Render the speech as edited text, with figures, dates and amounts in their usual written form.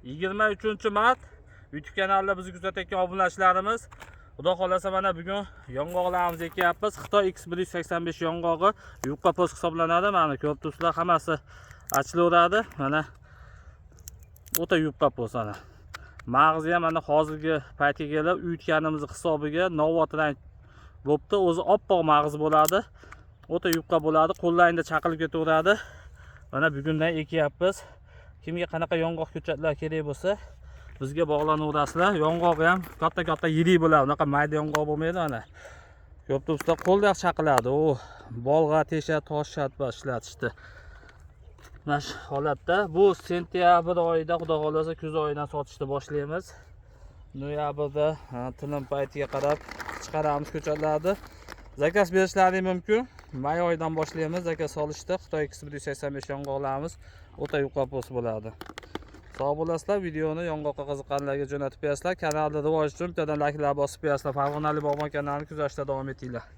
23 mart. YouTube kanalida bizni kuzatayotgan obunachilarimiz, Xudo xohlasa, mana bugun yong'oqlarimizni ekyapmiz. Xitoy X185 yong'og'i yupqa po'st hisoblanadi. Mana ko'rib turibsizlar, hammasi achilaveradi. Mana o'ta yupqa po'st mana. Mag'zi ham mana hozirgi paytga kelib uyutganimiz hisobiga novvot rang bo'pti. O'zi oppoq mag'iz bo'ladi. O'ta yupqa bo'ladi, qo'llaringda chaqilib ketaveradi. Mana bugundan ekyapmiz. Kimga qanaqa yong'oq ko'chatlar kerak bo'lsa, bizga bog'lanaverasizlar. Yong'og'i ham katta katta yirik bo'ladi, unaqa mayda yong'oq bo'lmaydi. Mana ko'rib turibsizlar, qo'lda chaqiladi. U bolg'a, tesha, tosh shatba ishlatishdi. Mana shu holatda bu sentyabr oyida, Xudo xohlasa, kuz oyidan sotishni boshlaymiz. Noyabrda ha, tinim paytiga qarab chiqaramiz ko'chatlarni. Заказ berishlari mumkin. May oyidan boshlaymiz заказ solishda. Xitoy X185 yong'oqlarimiz o'ta yupqa po'st bo'ladi. Sog' bo'lasizlar. Videoni yong'oqqa qiziqqanlarga jo'natib qo'yasizlar. Kanalni rivoji uchun bittadan layklar bosib qo'yasizlar. Farg'onalik bog'bon kanalini kuzatishda davom etinglar.